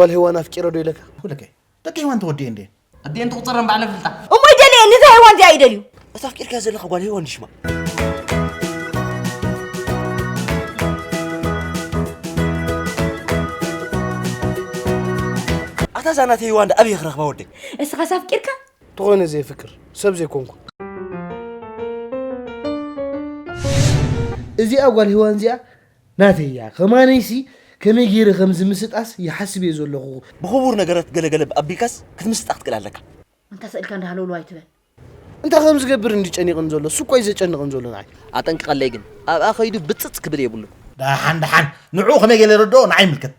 ጓል ሄዋን ኣፍቂረ ዶ ኢለካ? ኩለከ ደቂ ሄዋን ተወዲኤ እንዴ? ኣዴን ትቑፀረን ባዕለ ፍልጣ። እሞ ይደልየ ንዛ ሄዋን እዚኣ ይደልዩ። እታ ኣፍቂርካ ዘለኻ ጓል ሄዋን ድሽማ? ኣታ እዛ ናተይ ሄዋን ዳ ኣበይ ክረኽባ ወደይ? እስኻስ ኣፍቂርካ? ተኾነ ዘየፍቅር ሰብ ዘይኮንኩ። እዚኣ ጓል ሄዋን እዚኣ ናተይ እያ። ከማነይሲ ከመይ ገይረ ከም ዝምስጣስ ይሓስብ እየ ዘለኹ። ብኽቡር ነገራት ገለገለ ኣቢልካስ ክትምስጣ ክትክእል ኣለካ። ኣንታ ስእልካ እንዳሃለውሉ ኣይትበል። እንታይ ከም ዝገብር እንዲ ጨኒቕን ዘሎ እሱ እኮ እዩ ዘጨንቕን ዘሎ ንዓይ። ኣጠንቅቐለይ ግን ኣብኣ ከይዱ ብፅፅ ክብል የብሉ። ደሓን ደሓን ንዕኡ ከመይ ገለ ረድኦ ንዓይ ምልከት።